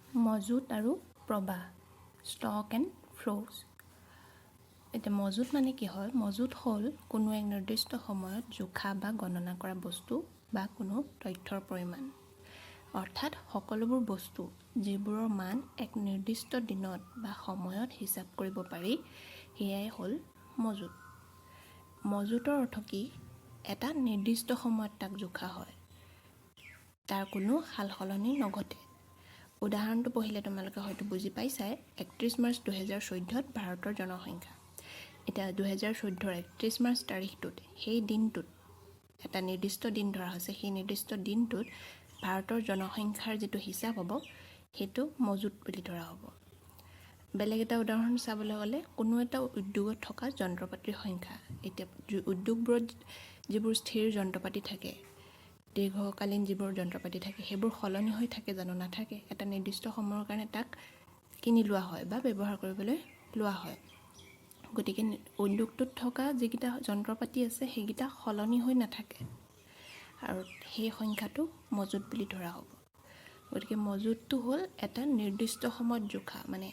মজুত আৰু প্ৰবাহ, ষ্টক এণ্ড ফ্ল'জ। এতিয়া মজুত মানে কি হ'ল? মজুত হ'ল কোনো এক নিৰ্দিষ্ট সময়ত জোখা বা গণনা কৰা বস্তু বা কোনো তথ্যৰ পৰিমাণ। অৰ্থাৎ সকলোবোৰ বস্তু যিবোৰৰ মান এক নিৰ্দিষ্ট দিনত বা সময়ত হিচাপ কৰিব পাৰি, সেয়াই হ'ল মজুত। মজুতৰ অৰ্থ কি? এটা নিৰ্দিষ্ট সময়ত তাক জোখা হয়, তাৰ কোনো সাল সলনি নঘটে। উদাহৰণটো পঢ়িলে তোমালোকে হয়তো বুজি পাইছাই। 31 মাৰ্চ 2014ত ভাৰতৰ জনসংখ্যা। এতিয়া 2014ৰ 31 মাৰ্চ তাৰিখটোত, সেই দিনটোত, এটা নিৰ্দিষ্ট দিন ধৰা হৈছে, সেই নিৰ্দিষ্ট দিনটোত ভাৰতৰ জনসংখ্যাৰ যিটো হিচাপ হ'ব, সেইটো মজুত বুলি ধৰা হ'ব। বেলেগ এটা উদাহৰণ চাবলৈ গ'লে কোনো এটা উদ্যোগত থকা যন্ত্ৰপাতিৰ সংখ্যা। এতিয়া উদ্যোগবোৰত যিবোৰ স্থিৰ যন্ত্ৰপাতি থাকে, দীৰ্ঘকালীন যিবোৰ যন্ত্ৰপাতি থাকে, সেইবোৰ সলনি হৈ থাকে জানো? নাথাকে। এটা নিৰ্দিষ্ট সময়ৰ কাৰণে তাক কিনি লোৱা হয় বা ব্যৱহাৰ কৰিবলৈ লোৱা হয়। গতিকে উদ্যোগটোত থকা যিকেইটা যন্ত্ৰপাতি আছে, সেইকেইটা সলনি হৈ নাথাকে আৰু সেই সংখ্যাটো মজুত বুলি ধৰা হ'ব। গতিকে মজুতটো হ'ল এটা নিৰ্দিষ্ট সময়ত জোখা, মানে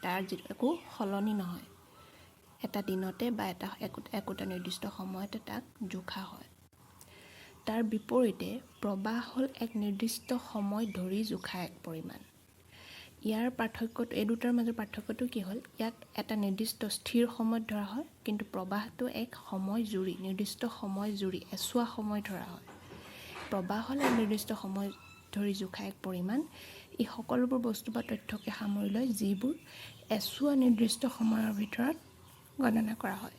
তাৰ যি একো সলনি নহয়, এটা দিনতে বা এটা একোটা নিৰ্দিষ্ট সময়তে তাক জোখা হয়। তাৰ বিপৰীতে প্ৰবাহ হ'ল এক নিৰ্দিষ্ট সময় ধৰি জোখা এক পৰিমাণ। ইয়াৰ পাৰ্থক্যটো, এই দুটাৰ মাজৰ পাৰ্থক্যটো কি হ'ল? ইয়াক এটা নিৰ্দিষ্ট স্থিৰ সময়ত ধৰা হয়, কিন্তু প্ৰবাহটো এক সময় জুৰি, নিৰ্দিষ্ট সময় জুৰি, এছোৱা সময় ধৰা হয়। প্ৰবাহ হ'ল এক নিৰ্দিষ্ট সময় ধৰি জোখা এক পৰিমাণ। ই সকলোবোৰ বস্তু বা তথ্যকে সামৰি লয়, যিবোৰ এছোৱা নিৰ্দিষ্ট সময়ৰ ভিতৰত গণনা কৰা হয়।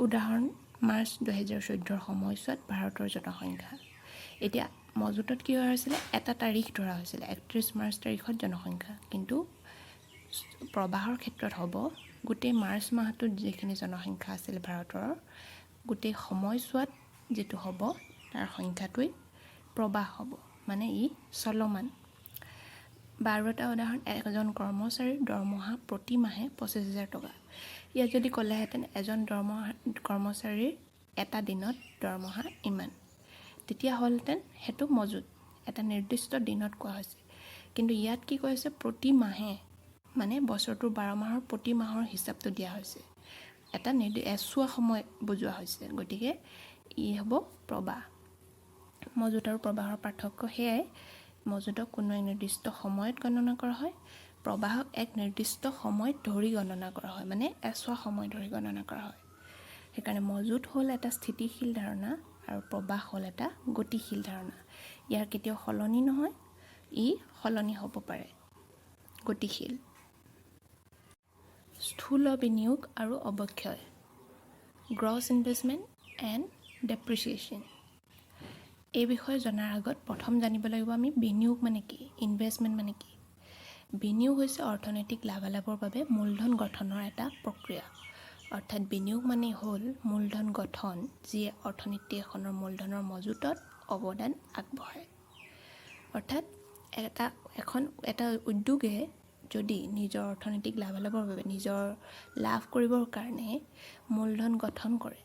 উদাহৰণ, মাৰ্চ 2014ৰ সময়ছোৱাত ভাৰতৰ জনসংখ্যা। এতিয়া মজুতত কি হোৱা হৈছিলে? এটা তাৰিখ ধৰা হৈছিলে, 31 মাৰ্চ তাৰিখত জনসংখ্যা। কিন্তু প্ৰবাহৰ ক্ষেত্ৰত হ'ব গোটেই মাৰ্চ মাহটোত যিখিনি জনসংখ্যা আছিল ভাৰতৰ, গোটেই সময়ছোৱাত যিটো হ'ব, তাৰ সংখ্যাটোৱেই প্ৰবাহ হ'ব, মানে ই চলমান। বা আৰু এটা উদাহৰণ, এজন কৰ্মচাৰীৰ দৰমহা প্ৰতি মাহে 25,000 টকা। ইয়াত যদি ক'লেহেঁতেন এজন কৰ্মচাৰীৰ এটা দিনত দৰমহা ইমান, তেতিয়া হ'লহেঁতেন সেইটো মজুত, এটা নিৰ্দিষ্ট দিনত কোৱা হৈছে। কিন্তু ইয়াত কি কৈছে? প্ৰতি মাহে, মানে বছৰটোৰ 12 মাহৰ প্ৰতি মাহৰ হিচাপটো দিয়া হৈছে, এটা এছোৱা সময় বুজোৱা হৈছে। গতিকে ই হ'ব প্ৰবাহ। মজুত আৰু প্ৰবাহৰ পাৰ্থক্য সেয়াই। মজুতক কোনো এক নিৰ্দিষ্ট সময়ত গণনা কৰা হয়, প্ৰবাহক এক নিৰ্দিষ্ট সময় ধৰি গণনা কৰা হয়, মানে এছোৱা সময় ধৰি গণনা কৰা হয়। সেইকাৰণে মজুত হ'ল এটা স্থিতিশীল ধাৰণা আৰু প্ৰবাহ হ'ল এটা গতিশীল ধাৰণা। ইয়াৰ কেতিয়াও সলনি নহয়, ই সলনি হ'ব পাৰে, গতিশীল। স্থূল বিনিয়োগ আৰু অৱক্ষয়, গ্ৰছ ইনভেষ্টমেণ্ট এণ্ড ডেপ্ৰিচিয়েশ্যন। এই বিষয়ে জনাৰ আগত প্ৰথম জানিব লাগিব আমি বিনিয়োগ মানে কি, ইনভেষ্টমেণ্ট মানে কি। বিনিয়োগ হৈছে অৰ্থনৈতিক লাভালাভৰ বাবে মূলধন গঠনৰ এটা প্ৰক্ৰিয়া। অৰ্থাৎ বিনিয়োগ মানে হ'ল মূলধন গঠন, যিয়ে অৰ্থনীতি এখনৰ মূলধনৰ মজুতত অৱদান আগবঢ়ায়। অৰ্থাৎ এটা উদ্যোগে যদি নিজৰ অৰ্থনৈতিক লাভালাভৰ বাবে, নিজৰ লাভ কৰিবৰ কাৰণে মূলধন গঠন কৰে,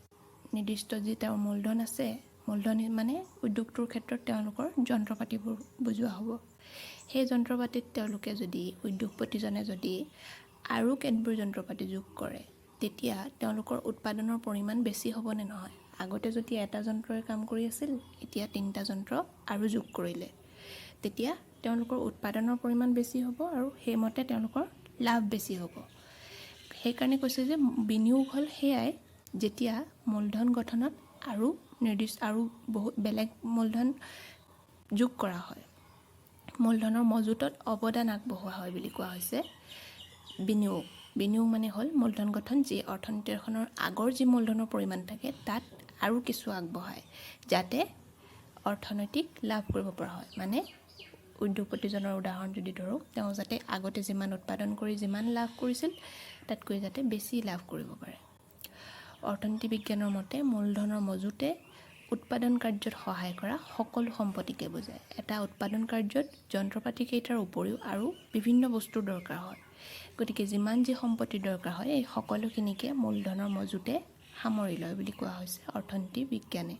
নিৰ্দিষ্ট যি তেওঁৰ মূলধন আছে, মূলধন মানে উদ্যোগটোৰ ক্ষেত্ৰত তেওঁলোকৰ যন্ত্ৰপাতিবোৰ বুজোৱা হ'ব। সেই যন্ত্ৰপাতিত তেওঁলোকে যদি, উদ্যোগপতিজনে যদি আৰু কেতবোৰ যন্ত্ৰপাতি যোগ কৰে, তেতিয়া তেওঁলোকৰ উৎপাদনৰ পৰিমাণ বেছি হ'বনে নহয়? আগতে যদি এটা যন্ত্ৰই কাম কৰি আছিল, এতিয়া তিনিটা যন্ত্ৰ আৰু যোগ কৰিলে, তেতিয়া তেওঁলোকৰ উৎপাদনৰ পৰিমাণ বেছি হ'ব আৰু সেইমতে তেওঁলোকৰ লাভ বেছি হ'ব। সেইকাৰণে কৈছে যে বিনিয়োগ হ'ল সেয়াই, যেতিয়া মূলধন গঠনত আৰু নিৰ্দিষ্ট আৰু বহুত বেলেগ মূলধন যোগ কৰা হয়, মূলধনৰ মজুতত অৱদান আগবঢ়োৱা হয় বুলি কোৱা হৈছে বিনিয়োগ। বিনিয়োগ মানে হ'ল মূলধন গঠন, যি অৰ্থনীতি এখনৰ আগৰ যি মূলধনৰ পৰিমাণ থাকে, তাত আৰু কিছু আগবঢ়ায়, যাতে অৰ্থনৈতিক লাভ কৰিব পৰা হয়। মানে উদ্যোগপতিজনৰ উদাহৰণ যদি ধৰোঁ, তেওঁ যাতে আগতে যিমান উৎপাদন কৰি যিমান লাভ কৰিছিল, তাতকৈ যাতে বেছি লাভ কৰিব পাৰে। অৰ্থনীতি বিজ্ঞানৰ মতে মূলধনৰ মজুতে উৎপাদন কাৰ্যত সহায় কৰা সকলো সম্পত্তিকে বুজায়। এটা উৎপাদন কাৰ্যত যন্ত্ৰপাতিকেইটাৰ উপৰিও আৰু বিভিন্ন বস্তুৰ দৰকাৰ হয়। গতিকে যিমান যি সম্পত্তিৰ দৰকাৰ হয়, এই সকলোখিনিকে মূলধনৰ মজুতে সামৰি লয় বুলি কোৱা হৈছে অৰ্থনীতি বিজ্ঞানে।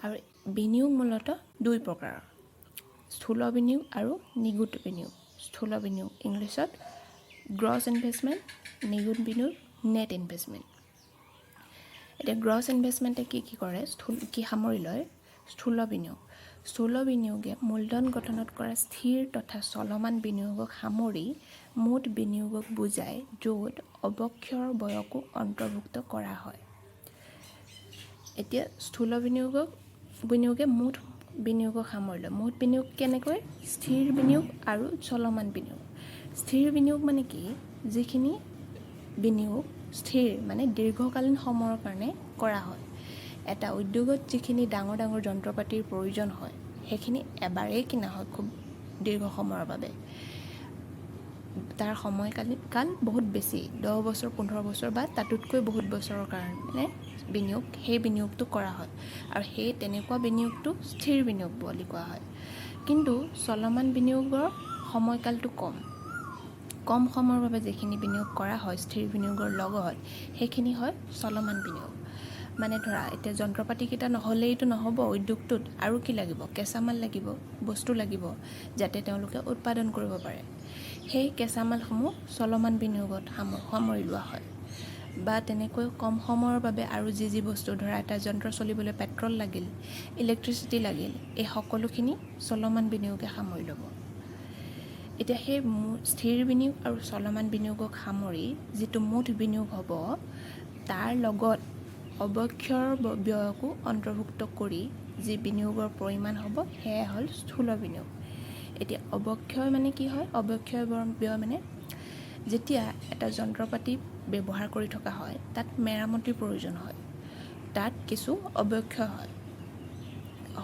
আৰু বিনিয়োগ মূলতঃ দুই প্ৰকাৰৰ। স্থূল বিনিয়োগ আৰু নিগুট বিনিয়োগ। স্থূল বিনিয়োগ ইংলিছত গ্ৰছ ইনভেষ্টমেণ্ট, নিগুট বিনিয়োগ নেট ইনভেষ্টমেণ্ট। এতিয়া গ্ৰছ ইনভেষ্টমেণ্টে কি কি কৰে, স্থূল কি সামৰি লয়? স্থূল বিনিয়োগ। স্থূল বিনিয়োগে মূলধন গঠনত কৰা স্থিৰ তথা চলমান বিনিয়োগক সামৰি মুঠ বিনিয়োগক বুজায়, য'ত অৱক্ষয়ৰ ব্যয়কো অন্তৰ্ভুক্ত কৰা হয়। এতিয়া স্থূল বিনিয়োগে মুঠ বিনিয়োগক সামৰি লয়। মুঠ বিনিয়োগ কেনেকৈ? স্থিৰ বিনিয়োগ আৰু চলমান বিনিয়োগ। স্থিৰ বিনিয়োগ মানে কি? যিখিনি বিনিয়োগ স্থিৰ, মানে দীৰ্ঘকালীন সময়ৰ কাৰণে কৰা হয়। এটা উদ্যোগত যিখিনি ডাঙৰ ডাঙৰ যন্ত্ৰ পাতিৰ প্ৰয়োজন হয়, সেইখিনি এবাৰেই কিনা হয় খুব দীৰ্ঘ সময়ৰ বাবে। তাৰ সময়কালীন কাল বহুত বেছি, 10 বছৰ, 15 বছৰ বা তাতোতকৈ বহুত বছৰৰ কাৰণে বিনিয়োগ, সেই বিনিয়োগটো কৰা হয় আৰু সেই তেনেকুৱা বিনিয়োগটো স্থিৰ বিনিয়োগ বুলি কোৱা হয়। কিন্তু চলমান বিনিয়োগৰ সময়কালটো কম। কম সময়ৰ বাবে যিখিনি বিনিয়োগ কৰা হয় স্থিৰ বিনিয়োগৰ লগত, সেইখিনি হয় চলমান বিনিয়োগ। মানে ধৰা, এতিয়া যন্ত্ৰ পাতিকেইটা নহ'লেইতো নহ'ব উদ্যোগটোত। আৰু কি লাগিব? কেঁচামাল লাগিব, বস্তু লাগিব, যাতে তেওঁলোকে উৎপাদন কৰিব পাৰে। সেই কেঁচামালসমূহ চলমান বিনিয়োগত সামৰি লোৱা হয়। বা তেনেকৈ কম সময়ৰ বাবে আৰু যি যি বস্তু, ধৰা এটা যন্ত্ৰ চলিবলৈ পেট্ৰল লাগিল, ইলেক্ট্ৰিচিটি লাগিল, এই সকলোখিনি চলমান বিনিয়োগে সামৰি ল'ব। এতিয়া সেই স্থিৰ বিনিয়োগ আৰু চলমান বিনিয়োগক সামৰি যিটো মুঠ বিনিয়োগ হ'ব, তাৰ লগত অৱক্ষয়ৰ ব্যয়কো অন্তৰ্ভুক্ত কৰি যি বিনিয়োগৰ পৰিমাণ হ'ব, সেয়াই হ'ল স্থূল বিনিয়োগ। এতিয়া অৱক্ষয় মানে কি হয়? অৱক্ষয় ব্যয় মানে যেতিয়া এটা যন্ত্ৰ পাতি ব্যৱহাৰ কৰি থকা হয়, তাত মেৰামতিৰ প্ৰয়োজন হয়, তাত কিছু অৱক্ষয় হয়।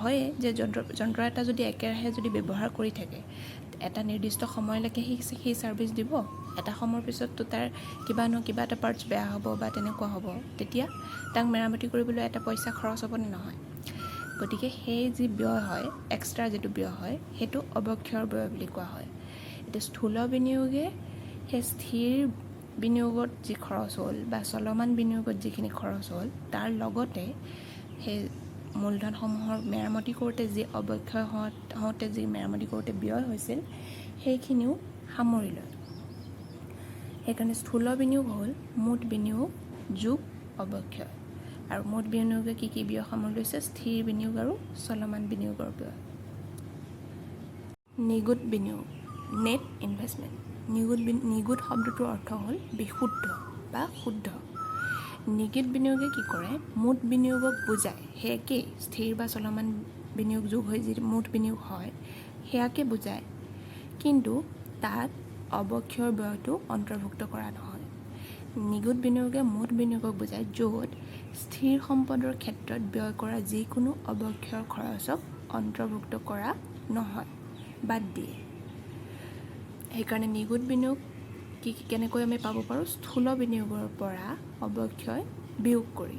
হয়ে যে যন্ত্ৰ এটা যদি একেৰাহে যদি ব্যৱহাৰ কৰি থাকে, এটা নিৰ্দিষ্ট সময়লৈকে সি ছাৰ্ভিচ দিব। এটা সময়ৰ পিছততো তাৰ কিবা নহয় কিবা এটা পাৰ্টছ বেয়া হ'ব বা তেনেকুৱা হ'ব। তেতিয়া তাক মেৰামতি কৰিবলৈ এটা পইচা খৰচ হ'বনে নহয়? গতিকে সেই যি ব্যয় হয়, এক্সট্ৰা যিটো ব্যয় হয়, সেইটো অৱক্ষয়ৰ ব্যয় বুলি কোৱা হয়। এতিয়া স্থূল বিনিয়োগে সেই স্থিৰ বিনিয়োগত যি খৰচ হ'ল বা চলমান বিনিয়োগত যিখিনি খৰচ হ'ল, তাৰ লগতে সেই মূলধনসমূহৰ মেৰামতি কৰোঁতে যি অৱক্ষয় হওঁতে যি মেৰামতি কৰোঁতে ব্যয় হৈছিল, সেইখিনিও সামৰি লয়। সেইকাৰণে স্থূল বিনিয়োগ হ'ল মুঠ বিনিয়োগ যোগ অৱক্ষয়। আৰু মুঠ বিনিয়োগে কি কি ব্যয় সামৰি লৈছে? স্থিৰ বিনিয়োগ আৰু চলমান বিনিয়োগৰ ব্যয়। নিগুট বিনিয়োগ, নেট ইনভেষ্টমেণ্ট। নিগুট শব্দটোৰ অৰ্থ হ'ল বিশুদ্ধ বা শুদ্ধ। নিগুট বিনিয়োগে কি কৰে? মুঠ বিনিয়োগক বুজায়। সেই একেই, স্থিৰ বা চলমান বিনিয়োগ যোগ হৈ যি মুঠ বিনিয়োগ হয়, সেয়াকে বুজায়। কিন্তু তাত অৱক্ষয়ৰ ব্যয়টো অন্তৰ্ভুক্ত কৰা নহয়। নিগুট বিনিয়োগে মুঠ বিনিয়োগক বুজায়, য'ত স্থিৰ সম্পদৰ ক্ষেত্ৰত ব্যয় কৰা যিকোনো অৱক্ষয়ৰ খৰচক অন্তৰ্ভুক্ত কৰা নহয়, বাদ দিয়ে। সেইকাৰণে নিগুট বিনিয়োগ কি কেনেকৈ আমি পাব পাৰোঁ? স্থূল বিনিয়োগৰ পৰা অৱক্ষয় বিয়োগ কৰি।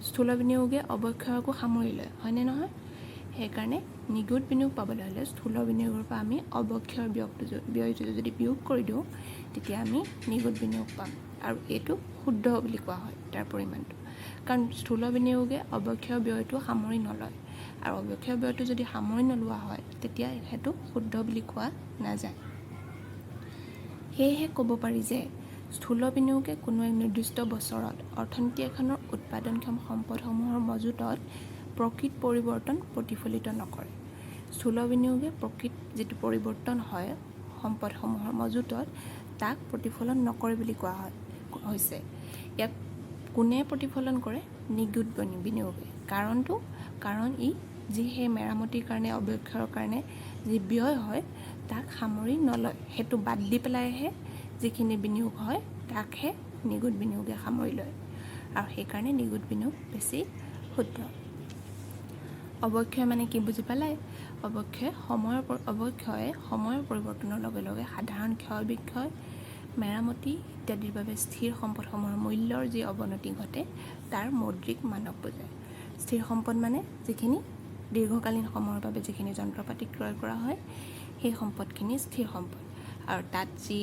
স্থূল বিনিয়োগে অৱক্ষয়কো সামৰি লয়, হয়নে নহয়? সেইকাৰণে নিগুট বিনিয়োগ পাবলৈ হ'লে স্থূল বিনিয়োগৰ পৰা আমি অৱক্ষয়ৰ ব্যয়টো যদি বিয়োগ কৰি দিওঁ, তেতিয়া আমি নিগুট বিনিয়োগ পাম। আৰু এইটো শুদ্ধ বুলি কোৱা হয় তাৰ পৰিমাণটো, কাৰণ স্থূল বিনিয়োগে অৱক্ষয় ব্যয়টো সামৰি নলয়। আৰু অৱক্ষয় ব্যয়টো যদি সামৰি নোলোৱা হয়, তেতিয়া সেইটো শুদ্ধ বুলি কোৱা নাযায়। সেয়েহে ক'ব পাৰি যে স্থূল বিনিয়োগে কোনো এক নিৰ্দিষ্ট বছৰত অৰ্থনীতি এখনৰ উৎপাদনক্ষম সম্পদসমূহৰ মজুতত প্ৰকৃত পৰিৱৰ্তন প্ৰতিফলিত নকৰে। স্থূল বিনিয়োগে প্ৰকৃত যিটো পৰিৱৰ্তন হয় সম্পদসমূহৰ মজুতত, তাক প্ৰতিফলন নকৰে বুলি কোৱা হৈছে। ইয়াক কোনে প্ৰতিফলন কৰে? নিগুট বিনিয়োগে। কাৰণ ই যি সেই মেৰামতিৰ কাৰণে, অৱক্ষয়ৰ কাৰণে যি ব্যয় হয়, তাক সামৰি নলয়। সেইটো বাদ দি পেলাইহে যিখিনি বিনিয়োগ হয়, তাকহে নিগুট বিনিয়োগে সামৰি লয়। আৰু সেইকাৰণে নিগুট বিনিয়োগ বেছি শুদ্ধ। অৱক্ষয় মানে কি বুজি পালাই? অৱক্ষয়ে সময়ৰ পৰিৱৰ্তনৰ লগে লগে সাধাৰণ ক্ষয় বিক্ষয়, মেৰামতি ইত্যাদিৰ বাবে স্থিৰ সম্পদসমূহৰ মূল্যৰ যি অৱনতি ঘটে, তাৰ মৌদ্ৰিক মানক বুজায়। স্থিৰ সম্পদ মানে যিখিনি দীৰ্ঘকালীন সময়ৰ বাবে যিখিনি যন্ত্ৰ পাতি ক্ৰয় কৰা হয়, সেই সম্পদখিনি স্থিৰ সম্পদ। আৰু তাত যি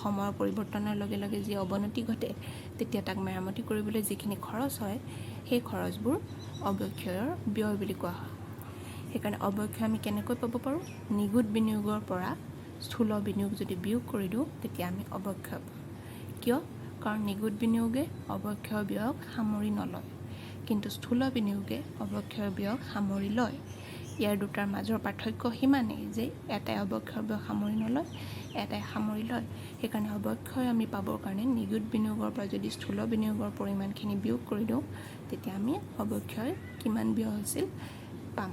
সময়ৰ পৰিৱৰ্তনৰ লগে লগে যি অৱনতি ঘটে, তেতিয়া তাক মেৰামতি কৰিবলৈ যিখিনি খৰচ হয়, সেই খৰচবোৰ অৱক্ষয়ৰ ব্যয় বুলি কোৱা হয়। সেইকাৰণে অৱক্ষয় আমি কেনেকৈ পাব পাৰোঁ? নিগুট বিনিয়োগৰ পৰা স্থূল বিনিয়োগ যদি বিয়োগ কৰি দিওঁ, তেতিয়া আমি অৱক্ষয় পাওঁ। কিয়? কাৰণ নিগুট বিনিয়োগে অৱক্ষয় ব্যয়ক সামৰি নলয়, কিন্তু স্থূল বিনিয়োগে অৱক্ষয় ব্যয়ক সামৰি লয়। ইয়াৰ দুটাৰ মাজৰ পাৰ্থক্য সিমানেই যে এটাই অৱক্ষয় ব্যয় সামৰি নলয়, এটাই সামৰি লয়। সেইকাৰণে অৱক্ষয় আমি পাবৰ কাৰণে নিগুট বিনিয়োগৰ পৰা যদি স্থূল বিনিয়োগৰ পৰিমাণখিনি বিয়োগ কৰি দিওঁ, তেতিয়া আমি অৱক্ষয় কিমান ব্যয় হৈছিল পাম।